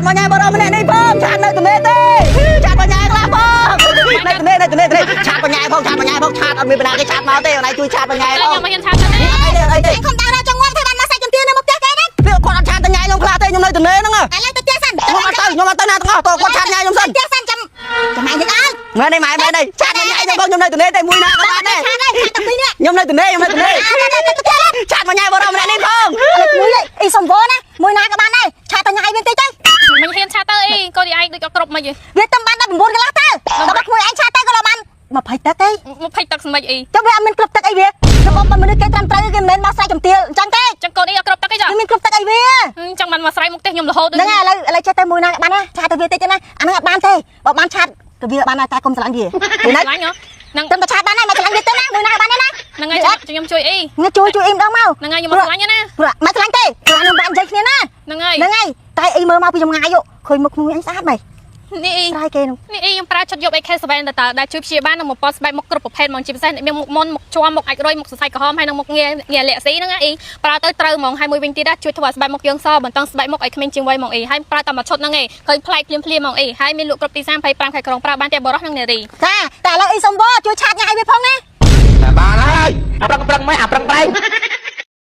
តមកញ៉ែបរមម្នាក់នេះផង chat នៅទនេទេ chat មកញ៉ែខ្លះផងនៅទនេនៅទនេទនេ chat មកញ៉ែផង chat មកញ៉ែផង chat អត់មានបណ្ណាគេ chat មកទេអូនឯងជួយ chat មកញ៉ែផង ខ្ញុំមិនហ៊ាន chat ទេ អីទេអីទេ ខំដើរចង់ងាប់ធ្វើបានមកសាច់ជំទាវនៅមុខផ្ទះគេណា វាគាត់អត់ chat ទៅញ៉ែខ្ញុំខ្លះទេខ្ញុំនៅទនេហ្នឹង ឥឡូវទៅផ្ទះសិន ខ្ញុំអត់ទៅខ្ញុំអត់ទៅណាទាំងអស់តគាត់ chat ញ៉ែខ្ញុំសិន ផ្ទះសិនចាំចាំឯងនេះអើយ មែនទេម៉ែមែនទេ chat មកញ៉ែខ្ញុំផងខ្ញុំនៅទនេទេមួយណាក៏បានដែរ chat ហើយ chat ទាំងពីរនេះ ខ្ញុំនៅទនេខ្ញុំនៅទនេ ទៅផ្ទះ chat មកញ៉ែបរមម្នាក់នេះផង ឥឡូវមួយអ៊ីសំវណាមួយណាក៏បានដែរ chat ទៅញ៉ៃវិញតិចទៅ មិនហ៊ាន chat ទៅអីកូនឯងដូចអត់គ្រប់មិន វាទៅបាន19កន្លះទៅដល់ក្មួយឯង chat ទៅក៏បាន20ទឹកទេ 20ទឹកស្មិចអី ចុះវាអត់មានគ្រប់ទឹកអីវារបបមនុស្សគេត្រឹមត្រូវគេមិនមែនមកស្រែកជំទាវអញ្ចឹងទេ ចឹងកូនអីអត់គ្រប់ទឹកអីចា វាមានគ្រប់ទឹកអីវា ចឹងបានមកស្រែកមុខផ្ទះខ្ញុំរហូត ហ្នឹងហើយឥឡូវឥឡូវចេះតែមួយណាក៏បានណា chat ទៅវាតិចទៅណាអាហ្នឹងអត់បានទេបើបាន chat ក៏វាបានដែរតែកុំស្រឡាញ់វា ស្រឡាញ់ហ៎ហ្នឹង ត្រឹមតែ chat បានហើយមកស្រឡាញ់វាទៅណាមួយណាក៏បានដែរណា ហ្នឹងហើយខ្ញុំជួយអី ងជួយជួយអ៊ីម្ដងមក ហ្នឹងហើយខ្ញុំមកស្រឡាញ់ណា ព្រោះមកស្រឡាញ់ទេព្រោះខ្ញុំបាននិយាយគ្នាណា ហ្នឹងហើយ ហ្នឹងហើយតែអ៊ីមើលមកពីចម្ងាយឃើញមុខក្មួយអញស្អាតម៉េច នេះអី ស្រ័យគេនោះ នេះអីខ្ញុំប្រើឈុតយក AK7 តើដែលជួយព្យាបាលនិងបំពន់ស្បែកមុខគ្រប់ប្រភេទហ្មងជាពិសេសអ្នកមានមុខមុនមុខជាំមុខអាចរុយមុខសរសៃក្រហមហើយនិងមុខងាងាលាក់ស៊ីហ្នឹងណាអីប្រើទៅត្រូវហ្មងហើយមួយវិញទៀតណាជួយធ្វើឲ្យស្បែកមុខយើងសបន្តស្បែកមុខឲ្យក្មេងជាងវ័យហ្មងអីហើយប្រើតែមួយឈុតហ្នឹងឯងឃើញប្លែកភ្លាមភ្លាមហ្មងអីហើយមានលក់គ្រប់ទីផ្សារ25ខែក្រុងប្រើបានទាំងបរិសនិងនារី ចាតែឥឡូវអ៊ីសុំវជួយ chat ញ៉ៃវាផងណា តែបានហើយអាប្រឹងប្រឹងមិនអាប្រឹងប្រែង